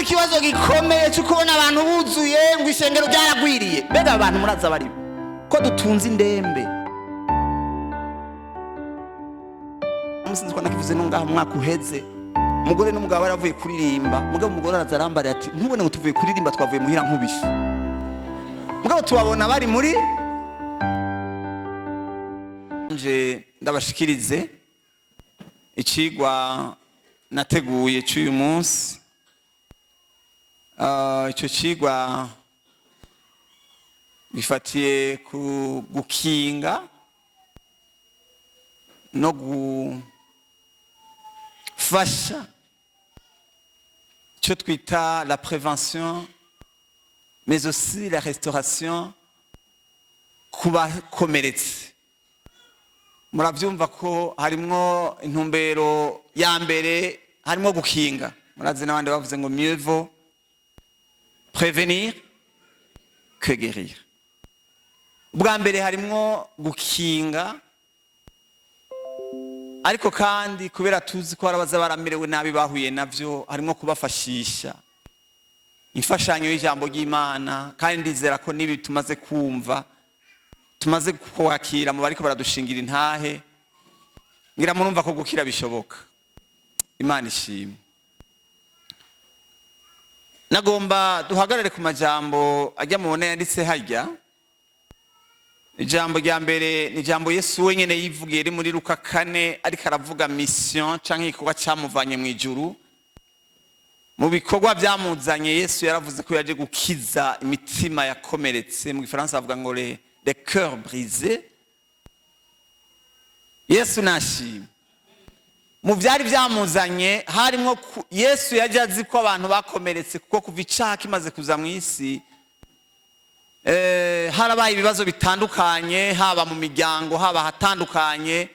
Turafise ikibazo gikomeye cyo kubona abantu buzuye ngo ishengero ryaragwiriye. Mbega abantu muraza baribo ko dutunze indembe? Musinzi ko nakivuze no ngaha mu mwaka uheze. Umugore n'umugabo baravuye kuririmba, mugabo umugore araza arambara ati: "Ntubone ngo tuvuye kuririmba, twavuye muhira nkubishe." Mugabo tubabona bari muri nje. Ndabashikirize icigwa nateguye cy'uyu munsi. Icyo cigwa gifatiye ku gukinga no gufasha, icyo twita la prévention mais aussi la restauration ku bakomeretse. Murabyumva ko harimwo intumbero ya mbere, harimwo gukinga. Murazi n'abandi bavuze ngo "mieux vaut prévenir que guérir". Ubwa mbere harimwo gukinga, ariko kandi kubera tuzi ko hari abaza baramerewe nabi, bahuye navyo, harimwo kubafashisha imfashanyo y'ijambo ry'Imana. Kandi ndizera ko n'ibi tumaze kumva, tumaze kwakira mu bariko baradushingira intahe, ngira murumva ko gukira bishoboka. Imana ishimwe. Nagomba duhagarare ku majambo ajya mubona yanditse harya. Ijambo rya mbere ni ijambo Yesu wenyine yivugiye, riri muri Luka 4, ariko aravuga mission canke igikorwa camuvanye mu ijuru. Mu bikorwa byamuzanye, Yesu yaravuze ko yaje gukiza imitima yakomeretse. Mu Gifaransa bavuga ngo les cœurs brisés. Yesu nashimwe. Mu byari byamuzanye harimo Yesu yaje azi ko abantu bakomeretse, kuko kuva icaha kimaze kuza mu isi, harabaye ibibazo bitandukanye, haba mu miryango, haba ahatandukanye.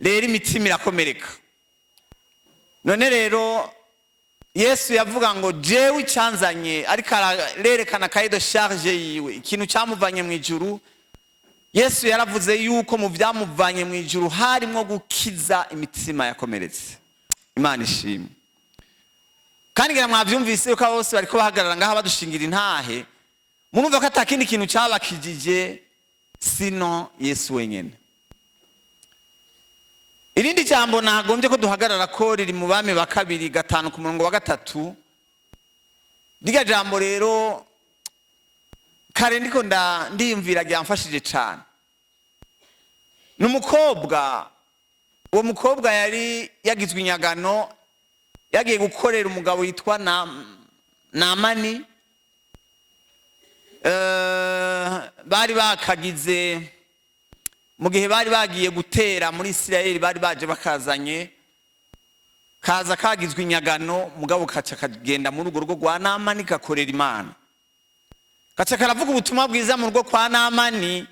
Rero imitima irakomereka. None rero Yesu yavuga ngo jewe icyanzanye, ariko arerekana cahier de charge yiwe, ikintu cyamuvanye mu ijuru. Yesu yaravuze yuko mu byamuvanye mu ijuru harimo gukiza imitima yakomeretse. Imana ishimwe. Kandi ngira mwabyumvise yuko abo bose bariko bahagarara ngaha badushingira intahe, murumva ko atakindi kintu cyabakijije sino Yesu wenyine. Irindi jambo nagombye ko duhagarara ko riri mu Bami ba Kabiri 5 ku murongo wa 3. Rirya jambo rero kare ndiko ndiyumvira, ryamfashije cyane. Ni umukobwa. Uwo mukobwa yari yagizwe inyagano, yagiye gukorera umugabo yitwa Namani. Bari bakagize mu gihe bari bagiye gutera muri Isirayeli, bari baje bakazanye, kaza kagizwe inyagano, mugabo kaca kagenda muri urwo rugo rwa Namani, gakorera Imana, kaca karavuga ubutumwa bwiza mu rugo kwa Namani.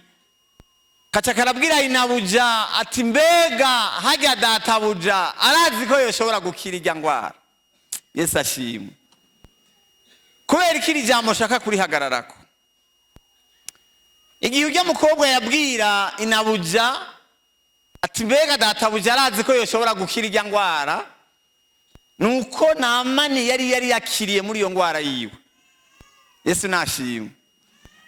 Kaca karabwira inabuja ati: "Mbega hajya databuja arazi ko yoshobora gukira irya ngwara?" Yesu ashimwe. Kubera ko iri jambo nshaka kurihagararako, igihe ujya mukobwa yabwira inabuja ati: "Mbega databuja arazi ko yoshobora gukira irya ngwara?" Nuko Namani yari yakiriye muri iyo ngwara yiwe. Yesu nashimwe.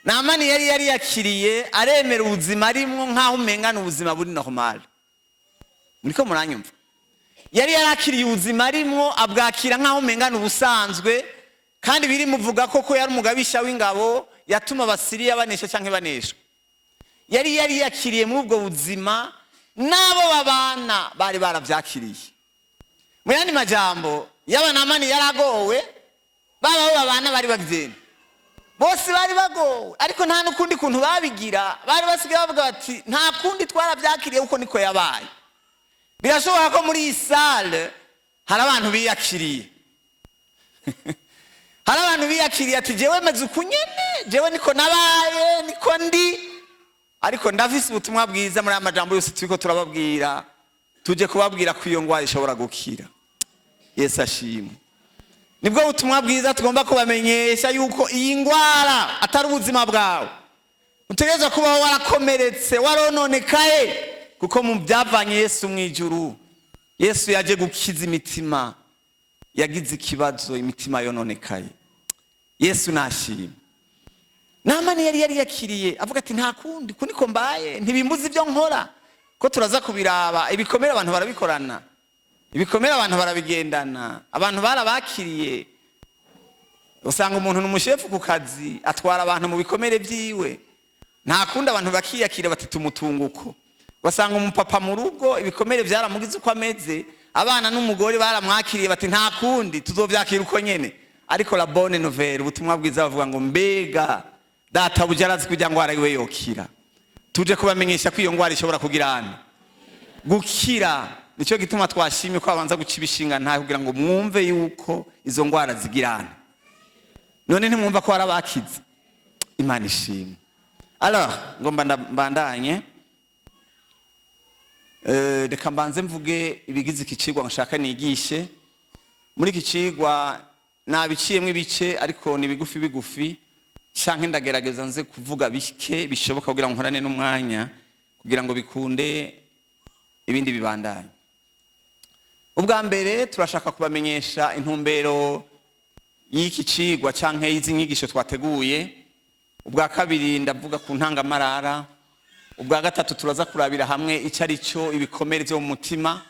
Namani yari yakiriye, aremera ubuzima arimwo nk'aho umengana ubuzima buri normal. Muriko muranyumva? Yari yarakiriye ubuzima arimwo, abwakira nk'aho umengana ubusanzwe. Kandi biri muvuga ko yari umugabisha w'ingabo, yatuma Abasiriya banesha cyangwa baneshwa. Yari yakiriye muri ubwo buzima, n'abo babana bari barabyakiriye. Mu yandi majambo, yaba Namani yaragowe, baba abo babana bari babyene, bose bari bagowe. Ariko nta n'ukundi kuntu babigira, bari basigaye bavuga bati: "Nta kundi, twarabyakiriye kuko niko yabaye." Birashoboka ko muri iyi salle hari abantu biyakiriye, hari abantu biyakiriye ati: "Jewe meze uku nyene, jewe niko nabaye, niko ndi." Ariko ndafise ubutumwa bwiza muri aya majambo yose turiko turababwira. Tuje kubabwira ko iyo ngwara ishobora gukira. Yesu ashimwe. Nibwo butumwa bwiza tugomba kubamenyesha, yuko iyi ngwara atari ubuzima bwawe. Utegerezwa kubaho warakomeretse, warononekaye, kuko mu byavanye Yesu mu ijuru, Yesu yaje gukiza imitima. Yagize ikibazo, imitima yononekaye. Yesu nashima. Namani yari yakiriye, avuga ati: "Nta kundi, kuniko mbaye, ntibimbuza ibyo nkora." Ko turaza kubiraba, ibikomere abantu barabikorana, ibikomere abantu barabigendana, abantu barabakiriye. Usanga umuntu ni umushefu ku kazi, atwara abantu mu bikomere byiwe. Nta kundi, abantu bakiyakira bati: "Tumutunguko." Ugasanga umupapa mu rugo, ibikomere byaramugize uko ameze, abana n'umugore baramwakiriye bati: "Nta kundi, tuzovyakira uko nyene." Ariko la bonne nouvelle, ubutumwa bwiza, bavuga ngo: "Mbega databuja arazi kugira ngo iwe yokira?" Tuje kubamenyesha ko iyo ngwara ishobora kugira gukira. Nicyo gituma twashimye ko babanza guca ibishinga ntahe, kugira ngo mwumve yuko izo ngwara zigirana. None ntimwumva ko warabakize? Imana ishimwe. Alors, ngomba mbandanye. Reka mbanze mvuge ibigize iki cigwa nshaka nigishe. Muri iki cigwa nabiciyemwo ibice, ariko ni bigufi bigufi, canke ndagerageza nze kuvuga bike bishoboka kugira ngo nkorane n'umwanya, kugira ngo bikunde ibindi bibandanye. Ubwa mbere, turashaka kubamenyesha intumbero y'iki cigwa canke y'izi nyigisho twateguye. Ubwa kabiri, ndavuga ku ntangamarara. Ubwa gatatu, turaza kurabira hamwe icyo ari cyo ibikomere byo mu mutima.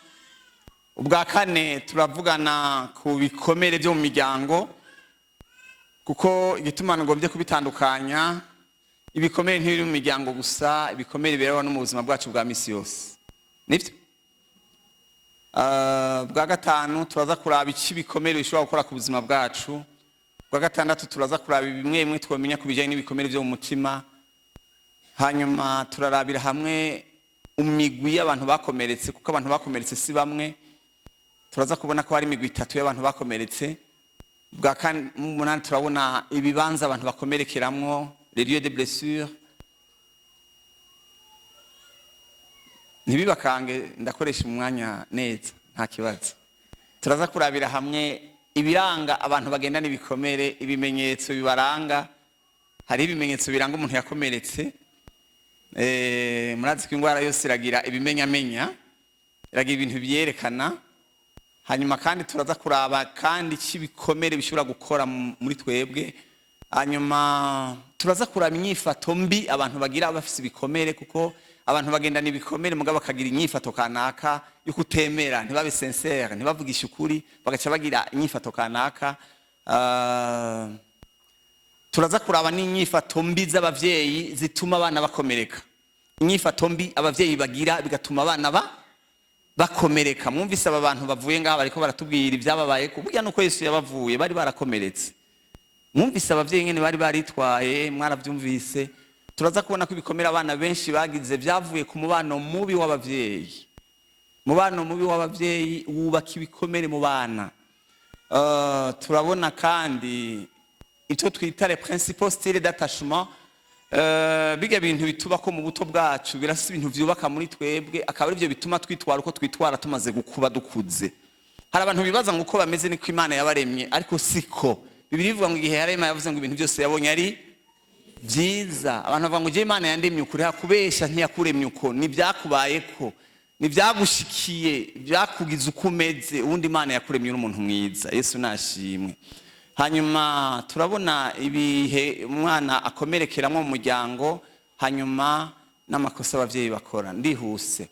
Ubwa kane, turavugana ku bikomere byo mu miryango, kuko igituma ngombye kubitandukanya, ibikomere ntibiri mu miryango gusa, ibikomere biraba no mu buzima bwacu bwa misi yose, nibyo. Bwa gatanu, turaza kuraba icyo ibikomere bishobora gukora ku buzima bwacu. Bwa gatandatu, turaza kuraba bimwe bimwe twamenya ku bijyanye n'ibikomere byo mu mutima. Hanyuma turarabira hamwe imigwi y'abantu bakomeretse, kuko abantu bakomeretse si bamwe. Turaza kubona ko hari imigwi itatu y'abantu bakomeretse. Bwa kane umunani, turabona ibibanza abantu bakomerekeramwo, les lieux de blessure. Ntibibakange, ndakoresha umwanya neza, nta kibazo. Turaza kurabira hamwe ibiranga abantu bagendana ibikomere, ibimenyetso bibaranga. Hari ibimenyetso biranga umuntu yakomeretse. Murazi ko indwara yose iragira ibimenyamenya, iragira ibintu byerekana. Hanyuma kandi turaza kuraba kandi icyo ibikomere bishobora gukora muri twebwe. Hanyuma turaza kuraba inyifato mbi abantu bagira bafise ibikomere, kuko abantu bagendana ibikomere mugabo bakagira inyifato kanaka yo kutemera, ntibabe sincère, ntibavugishe ukuri, bagaca bagira inyifato kanaka. Turaza kuraba n'inyifato mbi z'abavyeyi zituma abana bakomereka, inyifato mbi abavyeyi bagira bigatuma abana bakomereka. Mwumvise aba bantu bavuye ngaha bariko baratubwira ibyababaye, burya nuko Yesu yabavuye bari barakomeretse. Mwumvise abavyeyi nyene bari baritwaye, mwaravyumvise. Turaza kubona ko ibikomere abana benshi bagize byavuye ku mubano mubi w'abavyeyi. Mubano mubi w'abavyeyi wubaka ibikomere mu bana. Turabona kandi icyo twita les principaux styles d'attachement. Biga bintu bitubako mu buto bwacu, birasa ibintu vyubaka muri twebwe, akaba arivyo bituma twitwara uko twitwara tumaze gukuba, dukuze. Hari abantu bibaza ngo uko bameze niko Imana yabaremye, ariko siko. Bibiliya ivuga ngo igihe yarema yavuze ngo ibintu byose yabonye ari byiza. Abantu bavuga ngo: "Je Imana yandemye ukuri." Hakubesha, ntiyakuremye uko, nibyakubayeko, nibyagushikiye, byakugize uko umeze. Ubundi Imana yakuremye uri umuntu mwiza. Yesu nashimwe. Hanyuma turabona ibihe umwana akomerekeramo mu muryango, hanyuma n'amakosa abavyeyi bakora. Ndihuse.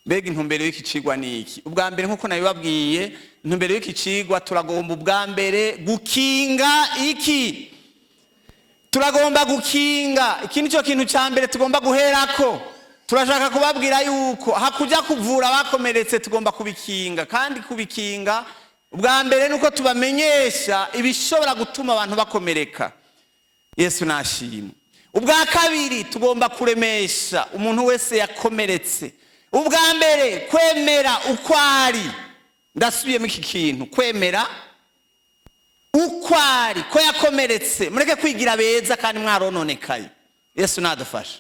Mbega intumbero y'iki cigwa ni iki? Ubwa mbere, nk'uko nabibabwiye, intumbero y'iki cigwa, turagomba ubwa mbere gukinga iki? Turagomba gukinga. Iki nicyo kintu cya mbere tugomba guherako. Turashaka kubabwira yuko hakuja kuvura abakomeretse, tugomba kubikinga. Kandi kubikinga, ubwa mbere nuko tubamenyesha ibishobora gutuma abantu bakomereka. Yesu nashimwe. Ubwa kabiri, tugomba kuremesha umuntu wese yakomeretse. Ubwa mbere, kwemera uko ari. Ndasubiyemo iki kintu: kwemera uko ari, ko yakomeretse. Mureke kwigira beza kandi mwarononekaye. Yesu nadufasha.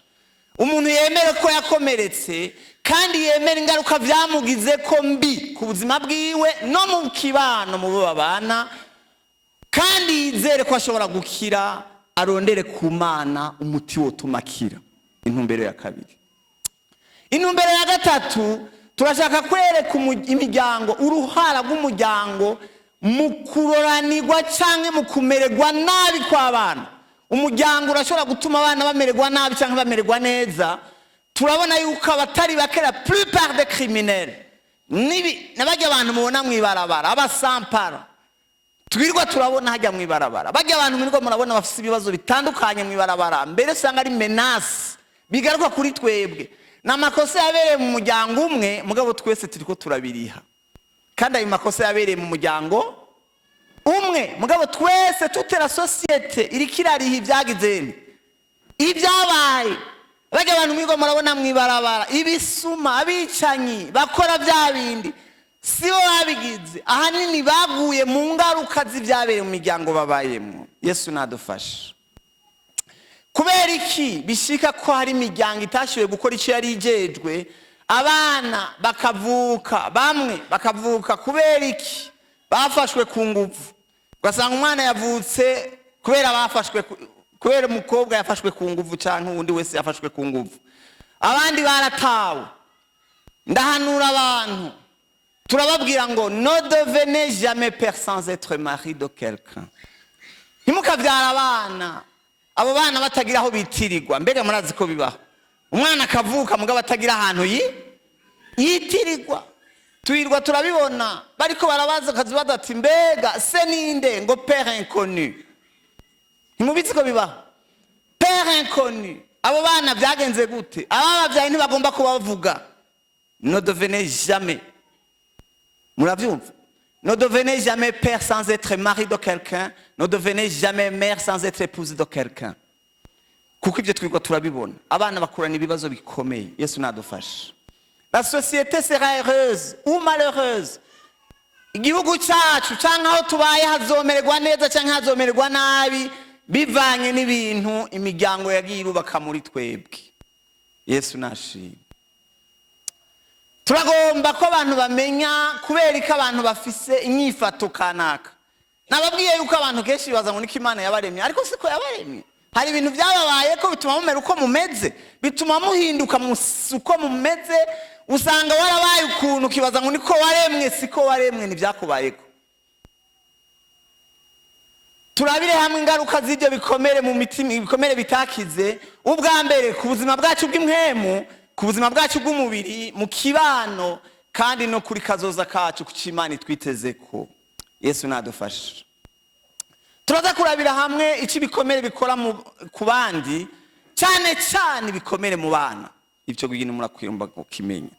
Umuntu yemere ko yakomeretse, kandi yemere ingaruka byamugize ko mbi ku buzima bwiwe no mu kibano, mu bo babana, kandi yizere ko ashobora gukira, arondere ku Mana umuti wotuma akira. Intumbero ya kabiri. Intumbero ya gatatu, turashaka kwereka imiryango, uruhara rw'umuryango. Mu kuroranirwa cyangwa mu kumererwa nabi kw'abana, umuryango urashobora gutuma abana bamererwa nabi cyangwa bamererwa neza. Turabona yuko abatari bake, la plupart des criminels, nibi nabajya abantu mubona mu ibarabara, abasampara twirirwa turabona hajya mu ibarabara, bajya abantu mwirirwa murabona bafite ibibazo bitandukanye mu ibarabara, mbere usanga ari menace bigaruka kuri twebwe. Ni amakosa yabereye mu muryango umwe, mugabo twese turiko turabiriha. Kandi ayo makosa yabereye mu muryango umwe, mugabo twese, toute la société iriko irariha ibyagize, ibyabaye. Bajya abantu mwirirwa murabona mu ibarabara, ibisuma, abicanyi bakora bya bindi, si bo babigize. Ahanini baguye mu ngaruka z'ibyabereye mu miryango babayemo. Yesu nadufashe. Kubera iki bishika ko hari imiryango itashoboye gukora icyo yari ijejwe, abana bakavuka, bamwe bakavuka kubera iki? Bafashwe ku nguvu. Ugasanga umwana yavutse kubera bafashwe kubera umukobwa yafashwe ku nguvu cyangwa uwundi wese yafashwe ku nguvu, abandi baratawe. Ndahanura abantu, turababwira ngo: "Ne devenez jamais père sans être mari de quelqu'un." Ntimukabyara abana, abo bana batagira aho bitirirwa. Mbega murazi ko bibaho, umwana akavuka mugabo atagira ahantu yitirirwa? Turirwa turabibona, bariko barabaza akazibaza ati: "Mbega se ninde?" Ngo: "Père inconnu." Ntimubizi ko bibaho? Père inconnu. Abo bana byagenze gute? Abababyaye ntibagomba kubavuga. Ne devenez jamais, murabyumva, ne devenez jamais père sans être mari de quelqu'un, ne devenez jamais mère sans être épouse de quelqu'un, kuko ibyo twirwa turabibona, abana bakurana ibibazo bikomeye. Yesu nadufashe. La société sera heureuse ou malheureuse. Igihugu cyacu cyangwa aho tubaye hazomererwa neza cyangwa hazomererwa nabi, bivanye n'ibintu imiryango yagiye irubaka muri twebwe. Yesu nashimwe. Turagomba ko abantu bamenya kubera ko abantu bafise inyifato kanaka. Nababwiye yuko abantu kenshi bibaza ngo niko Imana yabaremye, ariko siko yabaremye. Hari ibintu byababaye ko bituma mumera uko mumeze, bituma muhinduka uko mumeze. Usanga warabaye ukuntu, ukibaza ngo niko waremwe. Siko waremwe, ntibyakubayeko. Turabire hamwe ingaruka z'ibyo bikomere mu mitima, ibikomere bitakize. Ubwa mbere, ku buzima bwacu bw'impwemu, ku buzima bwacu bw'umubiri, mu kibano, kandi no kuri kazoza kacu, ku Imana itwiteze ko. Yesu nadufashe. Turaza kurabira hamwe icyo ibikomere bikora ku bandi, cyane cyane ibikomere mu bana. Ibyo bintu murakwiyumva kukimenya.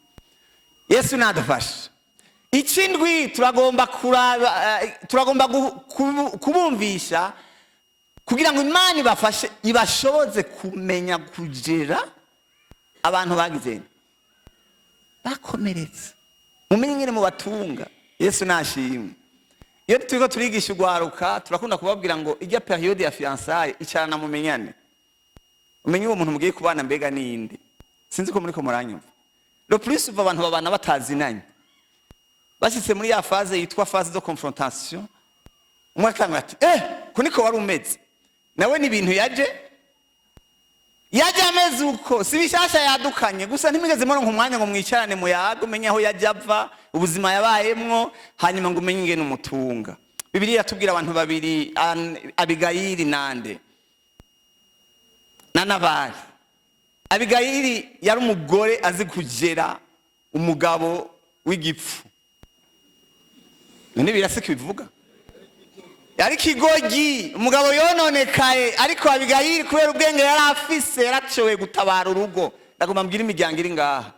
Yesu nadufashe. Ikindwi, turagomba kuraba, turagomba kubumvisha kugira ngo Imana ibafashe, ibashoboze kumenya kugera abantu bagize bakomeretse, mumenye ingene mubatunga. Yesu nashimwe. Iyo turiko turigisha urwaruka, turakunda kubabwira ngo ijya période ya fiançailles, icarana mumenyane, umenye uwo muntu mugiye kubana mbega ninde. Sinzi ko muriko muranyumva. Le plus souvent abantu babana batazinanye. Bashitse muri ya phase yitwa phase de confrontation, umwe akanga ati: "Eh, ko niko wari umeze?" Nawe ni ibintu yaje ameze uko, si bishasha yadukanye. Gusa ntimwigeze muronka umwanya ngo mwicarane, muyaga, umenye aho yajya ava, ubuzima yabayemwo, hanyuma ngo umenye ingene umutunga. Bibiliya iratubwira abantu babiri, Abigayili nande? Na Nabali. Abigayili yari umugore azi kugera umugabo w'igipfu. None biraseka ibivuga, yari ikigoryi, umugabo yononekaye. Ariko Abigayili, kubera ubwenge yari afise, yarashoboye gutabara urugo. Ndagomba mbwira imiryango iri ngaha: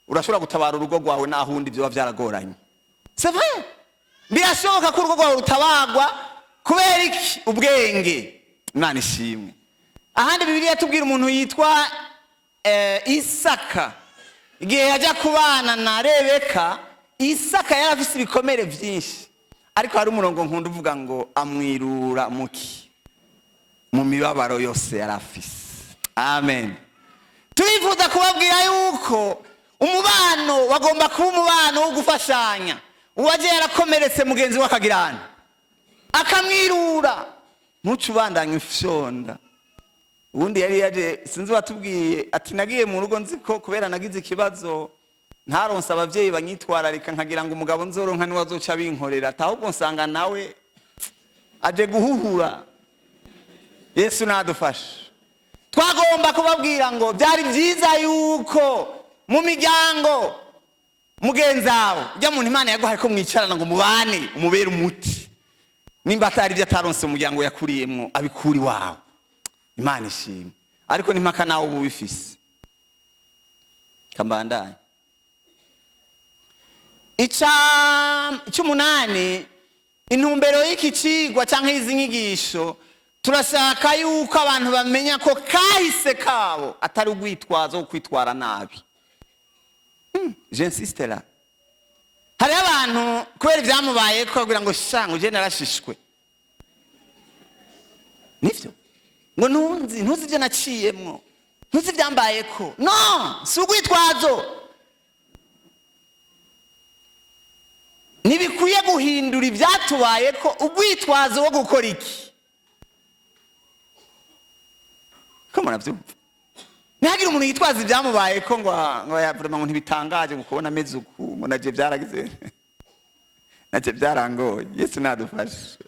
urashobora gutabara urugo rwawe naho undi byoba byaragoranye. C'est vrai, birashoboka ko urugo rwawe rutabagwa. Kubera iki? Ubwenge. Imana ishimwe. Ahandi Bibiliya tubwira umuntu yitwa Isaka. Igihe yajya kubana na Rebeka, Isaka yari afise ibikomere byinshi, ariko hari umurongo nkunda uvuga ngo: "Amwirura muki mu mibabaro yose yari afise." Amen. Turifuza kubabwira yuko umubano wagomba kuba umubano wo gufashanya. Uwaje yarakomeretse, mugenzi we akagirana akamwirura, ntuce ubandanye ufyonda. Ubundi yari yaje, sinzi watubwiye ati: "Nagiye mu rugo nzi ko kubera nagize ikibazo." Ntaronse abavyeyi banyitwararika, nkagira ngo umugabo nzoronka niwe azoca binkorera, ahubwo nsanga nawe aje guhuhura. Yesu nadufashe. Twagomba kubabwira ngo byari byiza yuko mu miryango mugenzi wawe ujya muntu Imana yaguhaye ko mwicarana ngo mubane, umubere umuti. Nimba atari ibyo ataronse mu muryango yakuriyemwo, abikura iwawe. Imana ishimwe. Ariko n'impaka nawe uba ubifise. Kambandanye. Icy'umunani, intumbero y'iki cigwa cyangwa izi nyigisho, turashaka yuko abantu bamenya ko kahise kabo atari urwitwazo wo kwitwara nabi. J'insiste là. Hariho abantu kubera ibyamubaye ko bagira ngo sha, ngo je narashishwe, nivyo, ngo ntunzi, ntuzi ibyo naciyemwo, ntuzi ibyambayeko. No si urwitwazo, ntibikwiye guhindura ibyatubaye ko urwitwazo wo gukora iki. Ko murabyumva? Ntihagire umuntu yitwaza ibyamubaye ko ngo yavurema, ngo ntibitangaje ngo kubona ameze uku, ngo naje byaragize, naje byarangoye. Yesu nadufashe.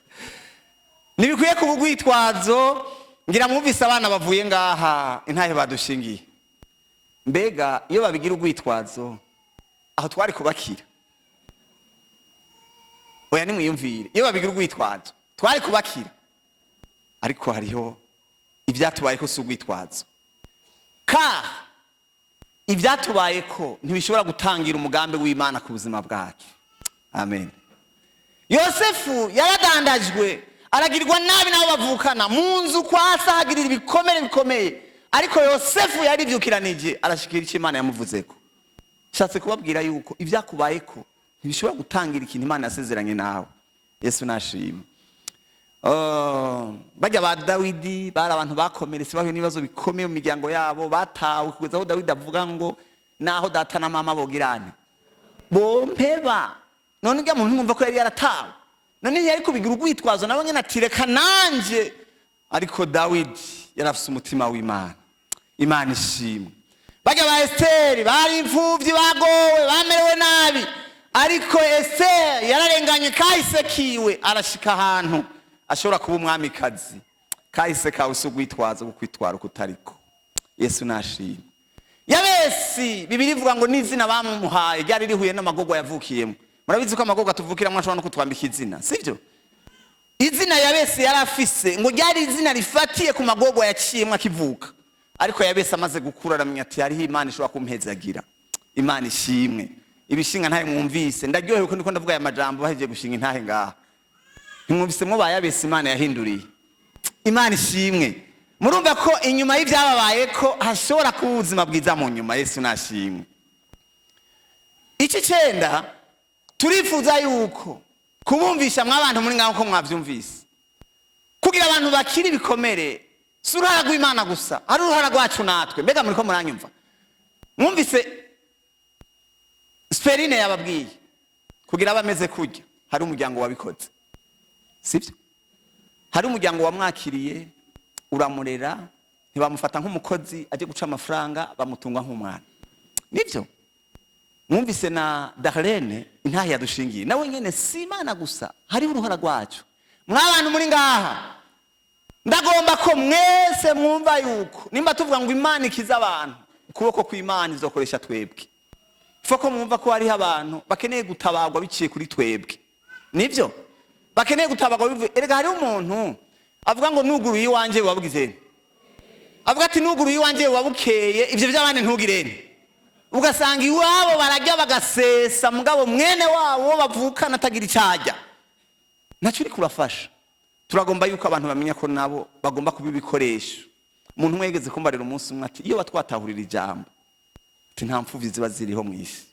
Ntibikwiye kuba urwitwazo. Ngira mwumvise abana bavuye ngaha intahe badushingiye. Mbega iyo babigira urwitwazo, aho twari kubakira? Oya, nimwiyumvire, iyo babigira urwitwazo twari kubakira? Ariko hariho ibyatubaye ko si urwitwazo, ka ibyatubaye ko ntibishobora gutangira umugambi w'Imana ku buzima bwacu. Amen. Yosefu yaradandajwe, aragirwa nabi n'abo bavukana mu nzu kwa se, ahagirira ibikomere bikomeye, ariko Yosefu yaribyukiranije, arashikira icyo Imana yamuvuzeko. Nshatse kubabwira yuko ibyakubayeko ntibishobora gutangira ikintu Imana yasezeranye nawe. Yesu nashima. Bajya ba Dawidi bari abantu bakomeretse, bahuye n'ibibazo bikomeye mu miryango yabo, batawe, kugeza aho Dawidi avuga ngo naho data na mama bogirane bompeba. None ujya muntu mwumva ko yari yaratawe, none yari kubigira urwitwazo nawe nyine ati reka nanje? Ariko Dawidi yari afise umutima w'Imana. Imana ishimwe. Bajya ba Esiteri bari imfuvyi, bagowe, bamerewe nabi, ariko Esiteri yararenganye kahise kiwe, arashika ahantu ashobora kuba umwamikazi. Kahise kawe si urwitwazo rwo kwitwara uko utariko. Yesu nashimwe. Yabesi, Bibiri ivuga ngo n'izina bamuhaye ryari rihuye n'amagorwa yavukiyemo. Murabizi ko amagorwa tuvukiramo ashobora no kutwambika izina, sibyo? Izina Yabesi yari afise ngo ryari izina rifatiye ku magorwa yaciyemo akivuka. Ariko Yabesi amaze gukura aramenya ati hariho Imana ishobora kumpezagira. Imana ishimwe. Ibishinga ntahe mwumvise, ndaryohewe ko ndiko ndavuga aya majambo bahejeje gushinga intahe ngaha. Ntimwumvise mo ba Yabesi Imana yahinduriye? Imana ishimwe. Murumva ko inyuma y'ibyababaye ko hashobora kuba ubuzima bwiza mu nyuma. Yesu nashimwe. Iki cyenda, turifuza yuko kubumvisha mw'abantu muri ngaho ko mwabyumvise, kugira abantu bakiri ibikomere si uruhara rw'Imana gusa, ari uruhara rwacu natwe. Mbega muri ko muranyumva? Mwumvise Sperine yababwiye, kugira abameze kurya hari umuryango wabikoze, sibyo? Hari umuryango wamwakiriye, uramurera, ntibamufata nk'umukozi aje guca amafaranga, bamutunga nk'umwana. Nibyo mwumvise na Darlene intahe yadushingiye. Nawe nyene si Imana gusa, hariho uruhara rwacu. Mw'abantu muri ngaha, ndagomba ko mwese mwumva yuko nimba tuvuga ngo Imana ikiza abantu, ukuboko kw'Imana izokoresha twebwe. Ifo ko mwumva ko hariho abantu bakeneye gutabarwa biciye kuri twebwe. Nibyo, bakeneye gutabarwa bivuye. Erega hariho umuntu avuga ngo nuguruye iwanje wabugize, avuga ati nuguruye iwanje wabukeye, ibyo by'abandi ntugirene. Ugasanga iwabo barajya bagasesa, mugabo mwene wabo wo bavukana atagira icyajya, nacyo uri kurafasha. Turagomba yuko abantu bamenya ko nabo bagomba kuba ibikoresho. Umuntu umwe yigeze kumbarira umunsi umwe ati iyo batwatahurira ijambo, ati nta mfuvyi ziba ziriho mu isi.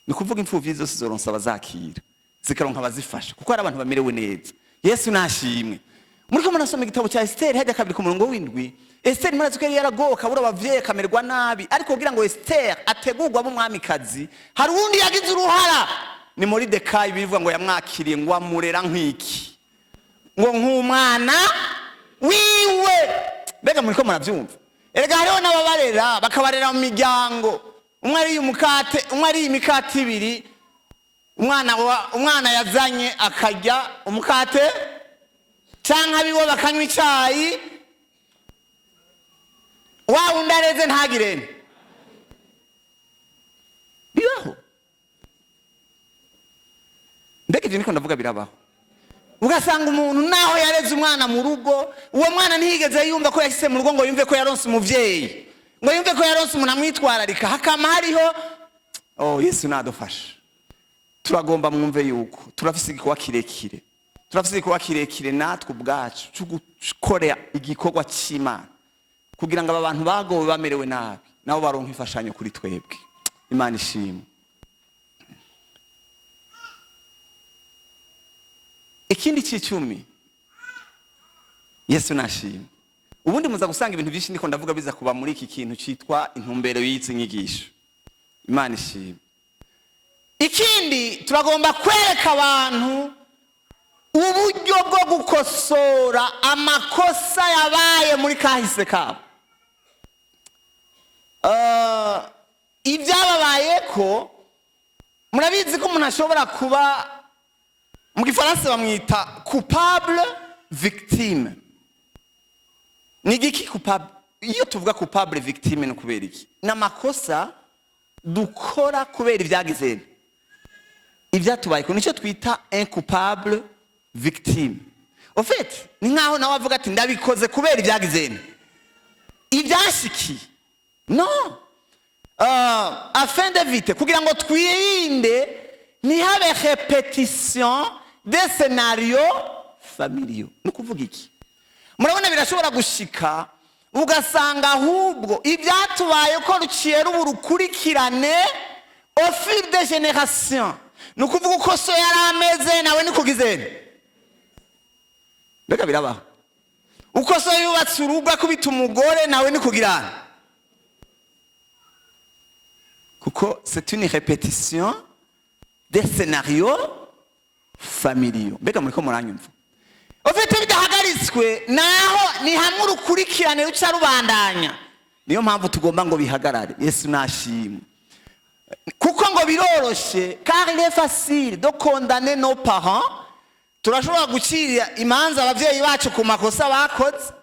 Ni kuvuga imfuvyi zose zoronsa abazakira, zikaronka abazifasha, kuko hari abantu bamerewe neza. Yesu nashimwe. Muriko murasoma igitabo cya Esiteri hajya kabiri ku murongo w'indwi. Esiteri murazi ko yari yaragowe, akabura abavyeyi, akamererwa nabi, ariko kugira ngo Esiteri ategurwe abe umwamikazi, hari uwundi yagize uruhara, ni Moridekayi. Bivuga ngo yamwakiriye, ngo amurera nk'iki? Ngo nk'umwana wiwe. Mbega muriko murabyumva? Erega hariho n'ababarera, bakabarera mu miryango. Umwe ariye umukate, umwe ariye imikate ibiri, umwana yazanye akarya umukate, cyangwa abiwe bakanywa icyayi, wa wundi areze ntagirene. Bibaho. Mbega ibyo niko ndavuga birabaho? Ugasanga umuntu naho yareze umwana mu rugo, uwo mwana ntiyigeze yumva ko yashyize mu rugo, ngo yumve ko yaronse umuvyeyi, ngo yumve ko yaronse umuntu amwitwararika. Hakama hariho, oh, Yesu nadufasha. Turagomba mwumve yuko turafise igikorwa kirekire, turafise igikorwa kirekire natwe ubwacu cyo gukora igikorwa cy'Imana, kugira ngo aba bantu bagowe, bamerewe nabi, nabo baronke imfashanyo kuri twebwe. Imana ishimwe. Ikindi cy'icumi, Yesu nashimwe. Ubundi muza gusanga ibintu byinshi ndiko ndavuga biza kuba muri iki kintu cyitwa intumbero y'izi nyigisho. Imana ishimwe. Ikindi, turagomba kwereka abantu uburyo bwo gukosora amakosa yabaye muri kahise kabo. Ibyababaye ko murabizi ko umuntu ashobora kuba, mu Gifaransa bamwita coupable victime. Ni igiki coupable? Iyo tuvuga coupable victime, ni kubera iki? Ni amakosa dukora kubera ibyagize, ibyatubaye, nicyo twita un coupable victime. En fait, ni nkaho nawe avuga ati: "Ndabikoze kubera ibyagize, ibyashikiye." No afin d'éviter, kugira ngo twirinde ntihabe répétition des scénarios familiaux. Ni ukuvuga iki? Murabona, birashobora gushika ugasanga ahubwo ibyatubaye ko ruciye ruba urukurikirane au fil des générations. Ni ukuvuga uko so yari ameze, nawe ni kugizene. Mbega birabaho? Uko so yubatse urugo akubita umugore, nawe ni kugirana, kuko c'est une répétition des scénarios familiaux. Mbega muriko muranyumva? Ufite bidahagaritswe, naho ni hamwe urukurikirane ruca rubandanya. Niyo mpamvu tugomba ngo bihagarare. Yesu nashimwe. Kuko ngo biroroshe, car il est facile de condamner nos parents. Turashobora gucira imanza ababyeyi bacu ku makosa bakoze,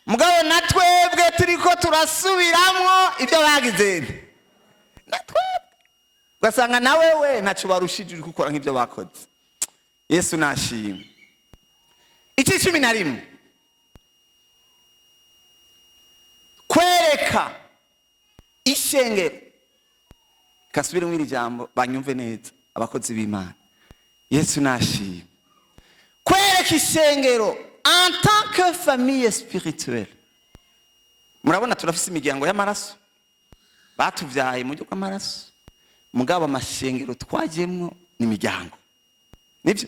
mugabo na twebwe turiko turasubiramwo ibyo bagize. Na twebwe ugasanga na wewe ntacyo barushije, uri gukora nk'ibyo bakoze. Yesu nashimwe. Iki 11, kwereka ishengero. Kasubiremo iri jambo banyumve neza, abakozi b'Imana. Yesu nashimwe. Kwereka ishengero en tant que famille spirituelle. Murabona, turafise imiryango y'amaraso, batuvyaye mu buryo bw'amaraso, mugabo amashengero twajemwo ni imiryango. Nibyo,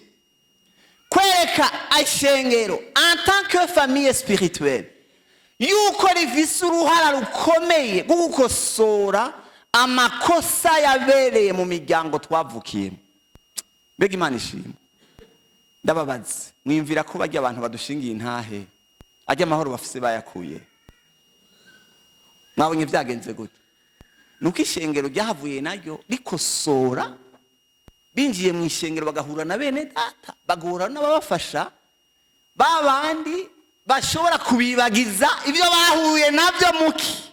kwereka ishengero en tant que famille spirituelle yuko rifise uruhara rukomeye rwo gukosora amakosa yabereye mu miryango twavukiyemo. Mbega Imana ishimwe! Ndababaze, mwiyumvira ko bajya abantu badushingiye intahe ajya amahoro bafise bayakuye? Mwabonye byagenze gute? Nuko ishengero ryahavuye naryo rikosora. Binjiye mu ishengero, bagahura na bene data, bagahura n'ababafasha, ba bandi bashobora kubibagiza ibyo bahuye nabyo muki.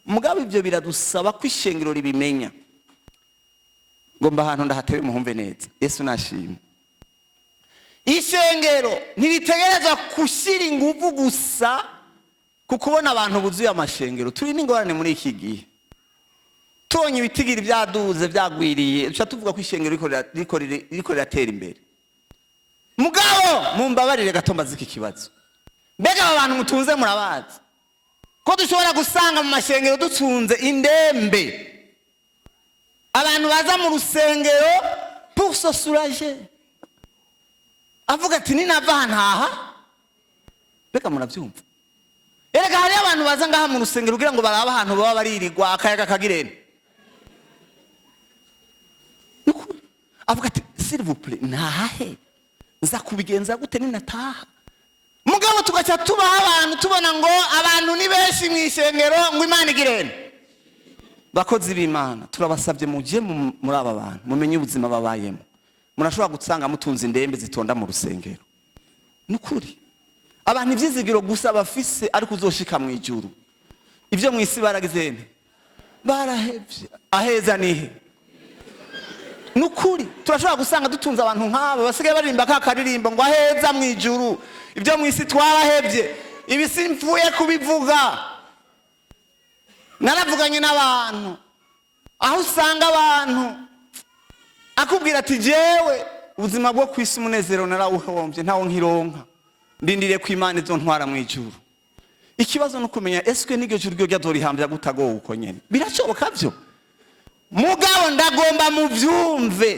Mugabo ibyo biradusaba ko ishengero ribimenya. Ngomba ahantu ndahatewe muhumve neza. Yesu nashimwe. Ishengero ntiritegereza gushyira ingufu gusa ku kubona abantu buzuye amashengero. Turi n'ingorane muri iki gihe, tubonye ibitigiri byaduze, byagwiriye, duca tuvuga ko ishengero ririko riratera imbere. Mugabo mumbabarire gato mbaze iki kibazo: mbega aba bantu mutunze murabazi? Ko dushobora gusanga mu mashengero dutunze indembe, abantu baza mu rusengero pour se soulager, avuga ati: "Ninava aha ntaha." Mbega murabyumva? Erega hariyo abantu baza ngaha mu rusengero kugira ngo barabe ahantu baba baririrwa, akayaga kagirene. Nukuri. Avuga ati: "S'il vous plaît, ntahe, nza kubigenza gute ninataha?" Mugabo tugaca tubaho abantu tubona ngo abantu ni benshi mu ishengero, ngo Imana igirene. Bakozi b'Imana, turabasabye mujye muri aba bantu, mumenye ubuzima babayemo. Murashobora gusanga mutunze indembe zitonda mu rusengero. Ni ukuri, abantu ibyizigiro gusa bafise ariko uzoshika mu ijuru. Ibyo mu isi baragize nte? Barahevye. Aheza nihe? Nukuri turashobora gusanga dutunze abantu nk'abo basigaye baririmba ka karirimbo ngo aheza mu ijuru, ibyo mu isi twarahevye. Ibi simvuye kubivuga, naravuganye n'abantu, aho usanga abantu akubwira ati: "Jewe ubuzima bwo ku isi, umunezero narawuhombye, ntawo nkironka, ndindiriye ko Imana izontwara mu ijuru." Ikibazo ni ukumenya eswe n'iryo juru ryo ryazorihambya gutagowe uko nyene. Birashoboka byo, mugabo ndagomba muvyumve: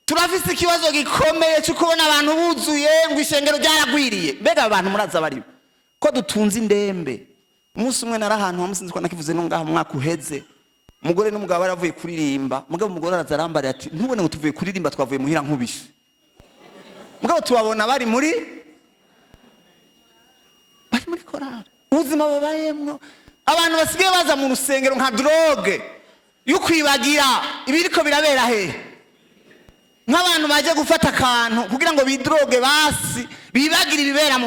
turafise ikibazo gikomeye cyo kubona abantu buzuye ngo ishengero ryaragwiriye. Mbega abantu muraza baribo ko dutunze indembe? Umunsi umwe nari ahantu hamwe, sinzi ko nakivuze no ngaha, mu mwaka uheze, umugore n'umugabo baravuye kuririmba. Mugabo umugore araza arambarira ati: "Ntubone ngo tuvuye kuririmba, twavuye muhira nkubise." Mugabo tubabona bari muri korari. Ubuzima babayemwo, abantu basigaye baza mu rusengero nka drogue yo kwibagira ibiriko birabera hehe, nk'abantu baje gufata akantu kugira ngo bidroge, basi bibagire ibibera mu